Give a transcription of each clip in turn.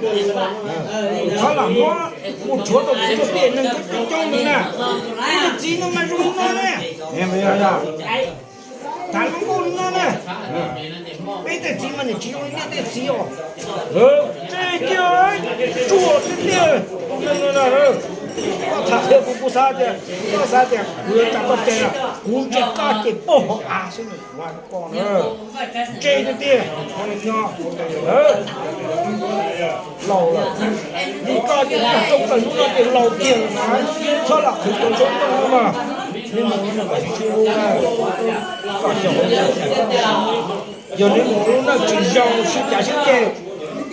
Txhob lam muab mus rhuav rau kuv tej neeg coob coob li na. Kuv tus txiv no mas zoo li no ne. Tav lub nkuj li no na. Peb tej txiv mas niam tsis zoo li nej tej txiv os. Tseg kiag, tsuag tiag tiag. Koj tham qhia kuv, kuv xav tias, koj xav tias kuv yuav tsa koj tseg, kuv ntshe koj ces poj hauv av xwb. Tseg tiag tiag. Laus lawm, vim koj ces koj coob plaws hnub no ces laus tiag lawm na. Txhob lam qhwv cov tshoob toj no mas, nej mus ua neeg kom tsis tshua, kom xyaum, yog nej mus lub neej tsis zoo sib cav sib ceg,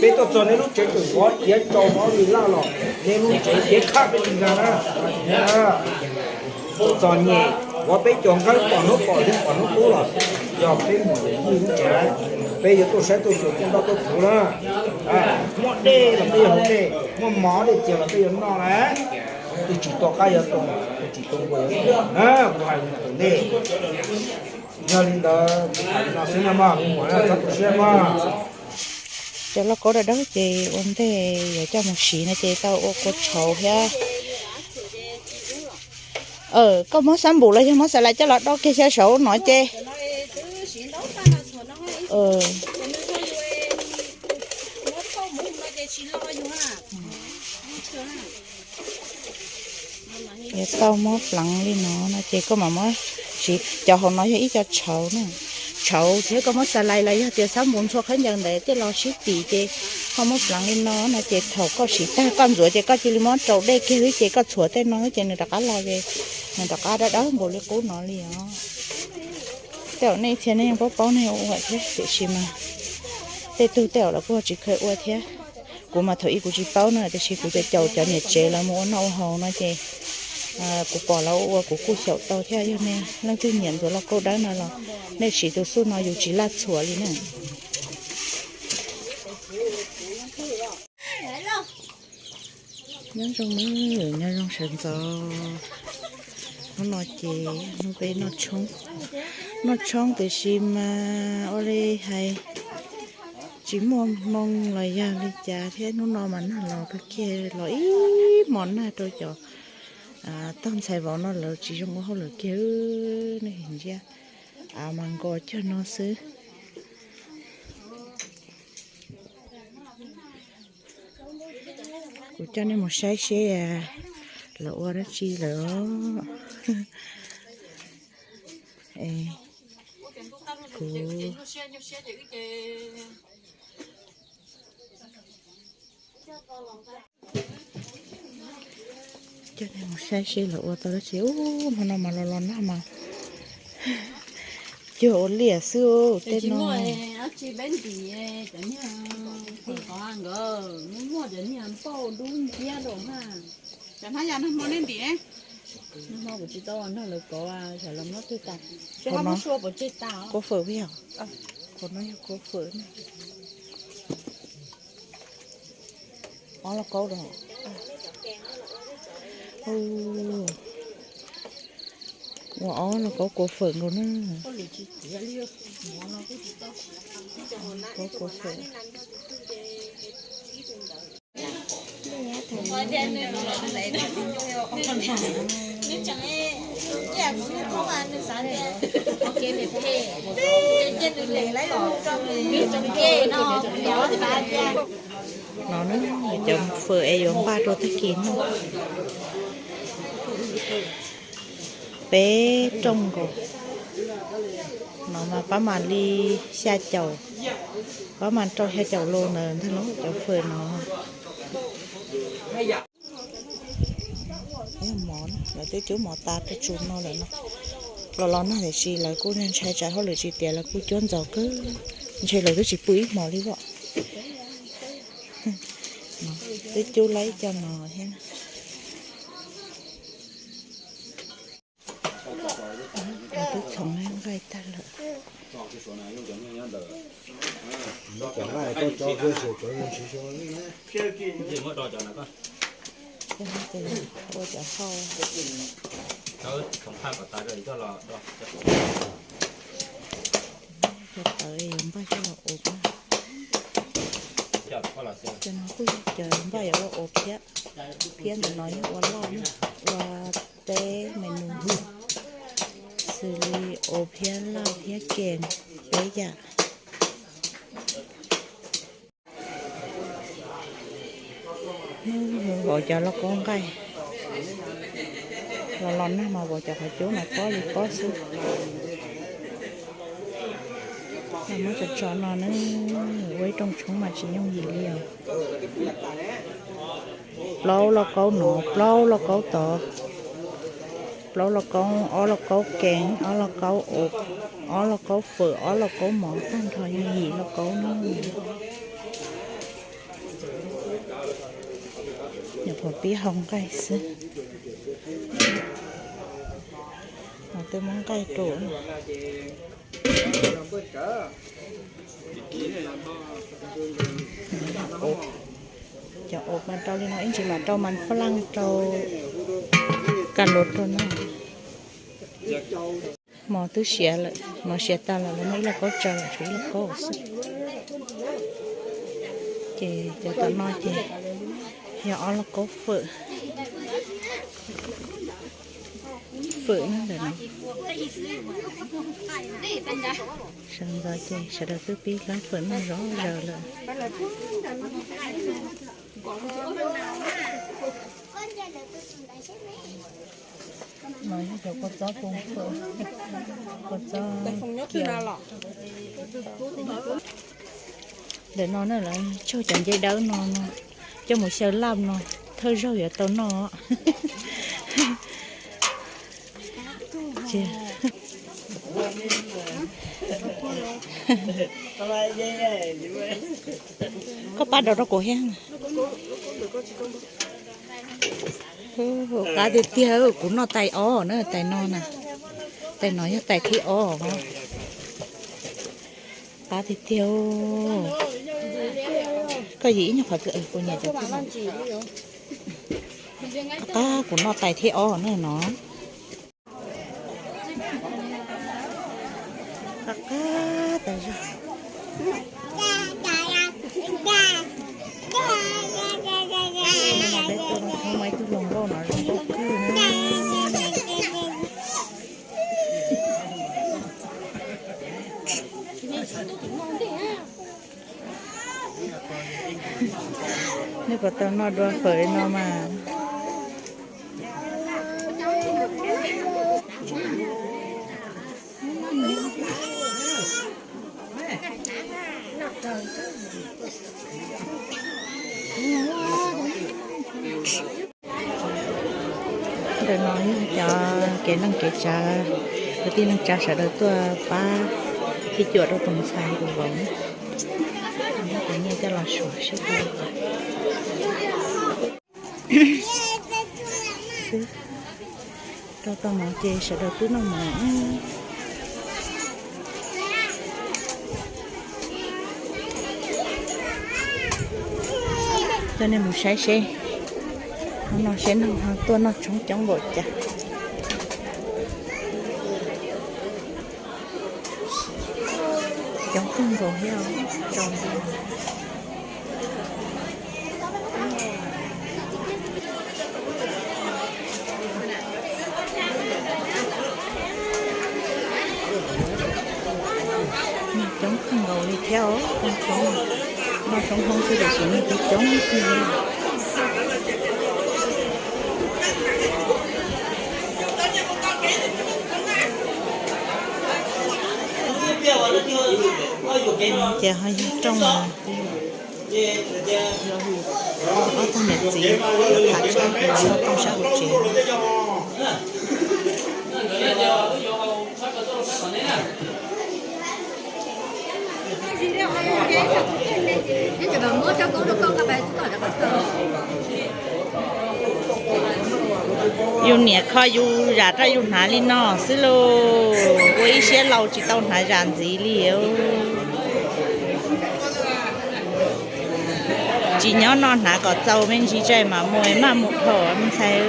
peb tuaj txog nej lub tsev tseem vov iav tsau vov li laj los nej lub tsev kev khaj peb tsis nkag na. Txom nyem, vov peb cov nqeeb pom hnub pom hli pom hnub qub los yog peb mus yij lub tsev, peb yuav tuaj saib tuaj xyuas tuaj nroj tuaj puv na. Muaj dej los peb yuav haus dej, muaj mov dej txias los peb yuav noj lawm. Twb tsis tua qab yuav tua, twb tsis tua npua yuav tua, kuv hais li ntawd. Yog li ntawd kuv hais li no xwb na mog, me muam na, txhob tu siab mog. Cov lauj kaub dawb dawb ces ua ntej yuav coj mus siv no ces tau ua kua tshauv thiab. Koj muab xab npum los yog muab xav lais coj los do kiag xyaw saud no ces. Yuav tau muab pleev li no no ces koj mam muab siv. Cov hauv no yog ib co tshauv na, tshauv thiab koj muab xav lais los yog tias xab npum ntxhua khaub ncaws ntawd tej los sib tim ces koj muab pleev li no no ces thaum koj siv tag koj ntxuav ces koj cia li muab rau dej kiag xwb ces koj txhuav tej no xwb ces nws rov qab los ces nws rov qab dawb dawb npaum li qub no li os. Tej zaum nej txhia nej yeej paub paub nej ua thiab tiam sis mas tej tug tej zaum lawv kuj tsis kheev ua thiab. Kuv mas thaum ub kuv tsis paub na tiam sis kuv caum caum cov niam tsev lawv mus ua noj ua haus no ces kuv pom lawv ua kuv kuj xyaum tau thiab. Yog nej leej twg nyiam ntxuav lauj kaub dawb no los nej siv tus xuj no yus tsis laj txhuam li na. Nyob zoo na, nyob zoo sawv ntxov. Hnub no ces hnub peb noj tshoob, noj tshoob tiam sis mas ua li hais tsis muaj hmoo los yog li cas thiab hnub no mas nag los kawg kiag los ib hmos nag rau cov tog ntxhais vauv no lawv tsis zoo ua hauj lwm kiag. Nej ntsia av mas nkaus cog no xwb. Kuv coj nej mus saib seb lawv ua dab tsi lawm. Kuv coj nej mus saib seb lawv ua tau dab tsi. Ub, hmo no mas los los nag mas cuag ua liam xwb tej no. Kuv fawm, kuv fawm. Ob lauj kaub los, ua ob lauj kaub kua fawm nkaus na. Kaub kua fawm. No na, cov fawm es yuav npaj rau tag kis noj. Peb rooj nkaus. No mas pab mam li xya caum, pab mam rau xya caum lus ntawd ntag lauj cov fawm no. Yog mov, lawv twb cuab mov tas rau tsus no lawm no. Los los nag tiam sis lawv kuj ntshai tsam hauj lwm tsis tiav lawv kuj cuab ntxov kawg, ntshe lawv twb tsis pw ib hmos li os. Twb cub laib ib co no thiab. Twb txhoov nqaij tag lawm. Ua cov hauj, cov tawv yuav npaj coj los ua. Cov no kuj yog cov npaj yuav ua ua phiab, phiab ntawm no yog ua laj, ua peb me nus, xws li ua phiab laj phiab kees, peb yam. Vauv cov lauj kaub nqaij los los nag mas vauv cov qhov cub mas pob li pob xwb. Muab tso tso no na, ua ib rooj tshoob mas tsis yooj yim li os. Plaub lauj kaub no, plaub lauj kaub tod, plaub lauj kaub, ob lauj kaub kees, ob lauj kaub, ob lauj kaub fawm, ob lauj kaub mov, tag nrho yog yim lauj kaub no. Nyuam qhuav pib hau nqaij xwb. Twb muab nqaij rau. Cov ua mas rau li no ib ntsis mam rau mas faj laj rau ka luv rau no. Mov twb siav lawm, mov siav tas lawm, lawv muab ib lauj kaub tsaws lawm, tshuav ib lauj kaub xwb. Ces cov tom no ces yog ob lauj kaub fawm, fawm na ntawm no. Sawv ntxov ces sawv daws twb pib hlab fawm noj zov zaws lawm. No yog cov kua txob tu fawm, kua txob. Ntawm no na lawv tsau cov ncej dawb no no coj mus xyaw laj no, thawj zaug yuav tau noj. Koj pab rau rau kuv thiab. Qab tiag tiag, kuv noj tais ob na, tais no na, tais no yog tais thib ob. Qab tiag tiag. Koj yim ib nyuag qhov twg kuv nyiam cov. Qab qab, kuv noj tais thib ob na no. Qab qab tas zog. Peb tua loo thoob, muaj ib tug hluas nkauj no zoo nkauj kawg na. Nej puas tau noj dua fawm li no mas? Ntawm no yog cov kev neej kev tsav, kwv tij neej tsa sawv daws tuaj pab thij cuam rau tus ntxhais tus vauv, muab cov nyiaj coj los suav sib hlub. Rau tau mov ces sawv daws twb noj mov. Coj nej mus saib seb, no seb no tuaj noj tshoob coob npaum cas. Coob kawg nkaus thiab. Coob kawg nkaus li thiab os, noj tshoob, noj tshoob Hmoob xwb tiam sis nej twb coob kawg li. Ces ho yog rooj, ob tug niam txiv tham tshaj plaws noj rooj sab hauv tsev. Yus niam kho yus zam rau yus hnav li no xwb lauj, ua ib siab laus tsis tau hnav zam ntxiv li. Tsis nyob no hnav kom txaus me ntsis tsaim mam mus maj mus dhau me ntxhais.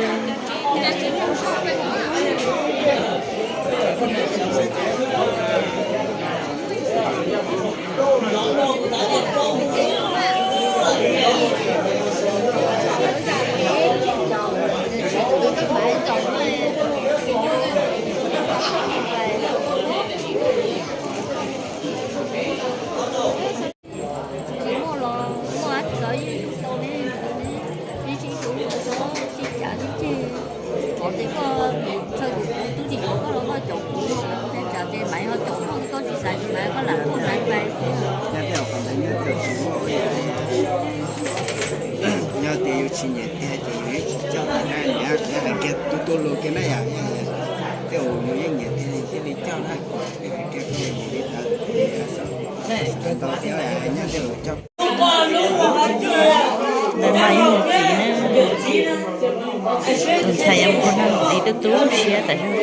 Tsis nyiam tiag ces yus yeej tsis coj na, yog hais kiag tu tu lus kiag na yom, tej zaum yus yeej nyiam tiag yus thiaj li coj na, hais kiag koj nyiam li ntawd, tau thiab nyob tej zaum coj. Ntawm no yog tus txiv na, tus ntxhais yuav mus ua noj ntxiv tu tu siab tam sim.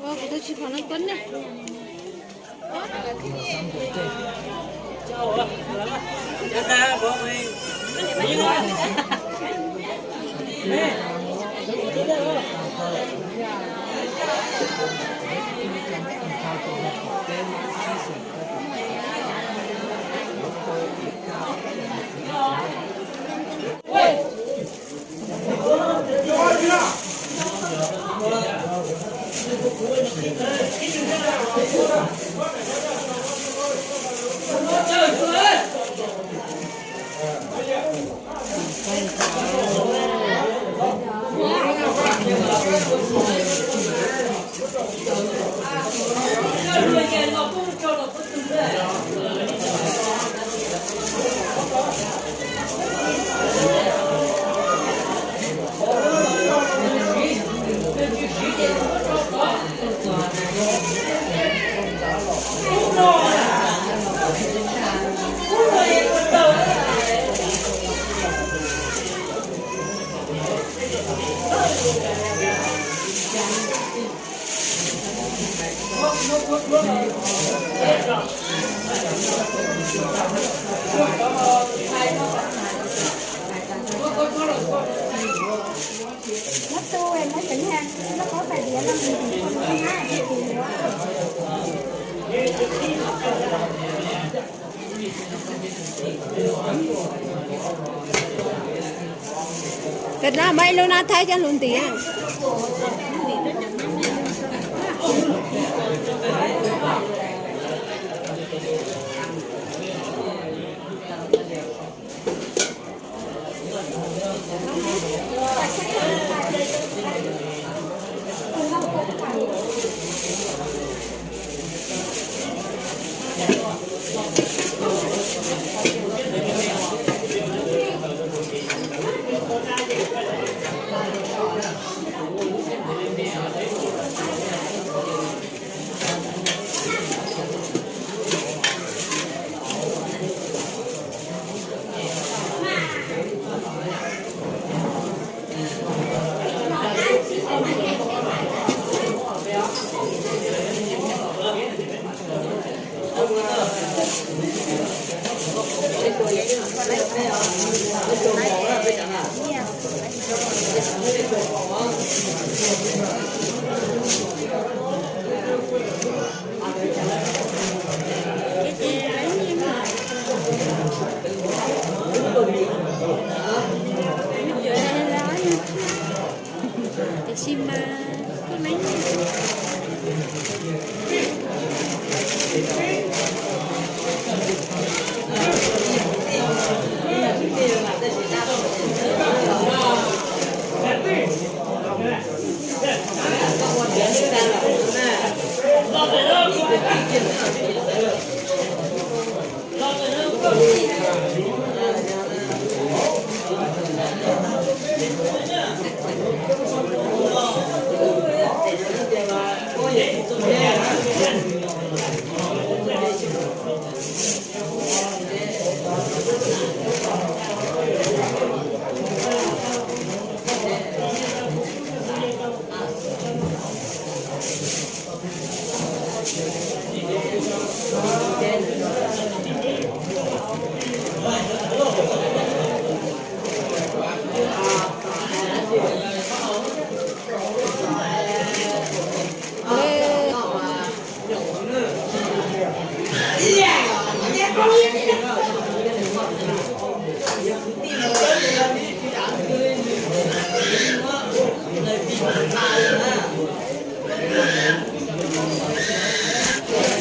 Kuv twb tsis pom leej twg ne. Peb muab ib lub nab thaib coj lug ntim.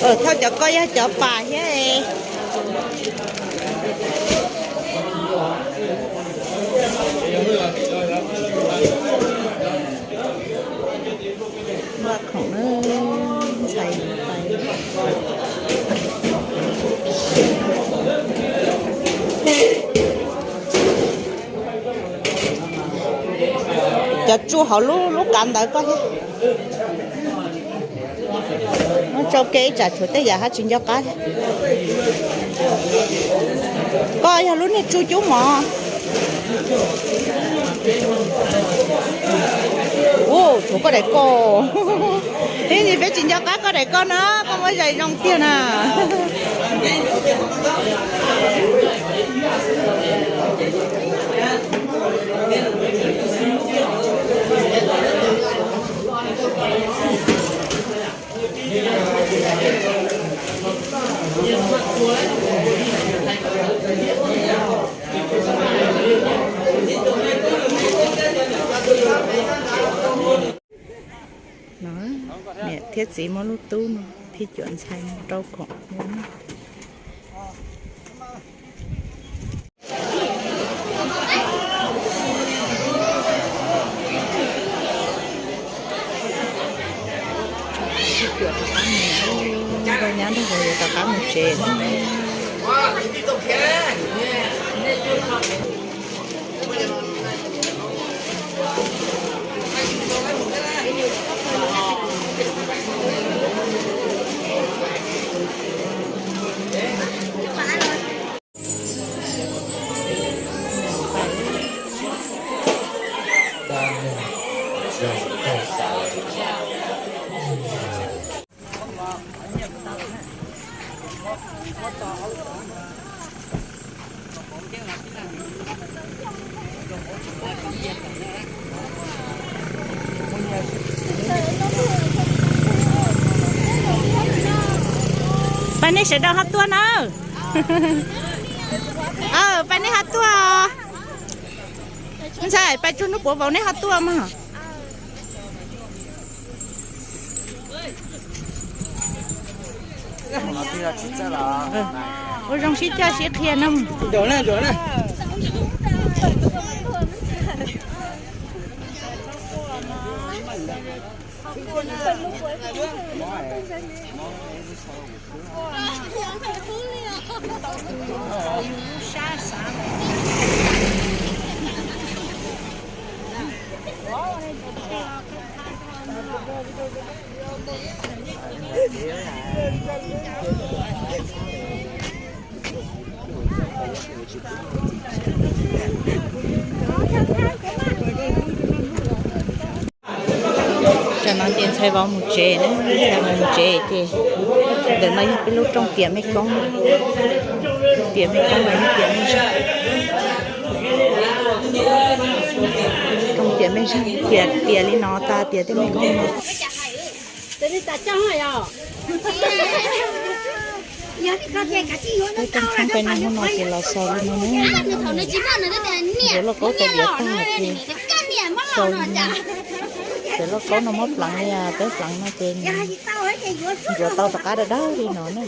Thauj cov ko yog cov pam thiab. Vaj khoom na, ntxhais pais. Cov tsuj hauv lub lub kav ntawd koj thiab. Muab tsau ke ib tsam tshuav tej yam hab tsis nco qab thiab. Koj yog lub niag tsuj cub mov. Ua tshuav koj daim ko. Ib ntsis peb tsis nco qab koj daim ko na, koj muab zais zoo tiag na. No, niam thiab txiv muab lub tub no phij cuam ntxhais mus rau khoom. Phij cuam rov qab mus, nkauj nyab nrog Vauv yuav rov qab mus tsev. Pab nej sawv daws ho tuaj na. Pab nej ho tuaj. Ntxhais, pab tsuag hnub puav vauv nej ho tuaj mas. Ua zoo sib coj sib qhia no. Tam no ces ntxhais vauv mus tsev na, ntxhais vauv mus tsev ces ntawm no yog peb lub rooj tiam mej koob, tiam mej koob los yog tiam mej zeej, rooj tiam mej zeej, tiam tiam li no tas tiam tej mej koob no. Peb rooj tshoob peb niaj hnub no ces los xaus li no na. Yuav lauj kaub tais diav tag ces xaus li no. Cov lauj kaub no muab pleev li peb pleev no ces ntxuav tau rov qab dawb dawb li no na.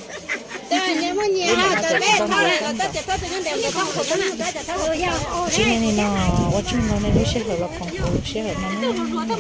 Ntsib nej li no, ua tsaug ntau nej lub sij hawm los koom kuv lub sij hawm no na.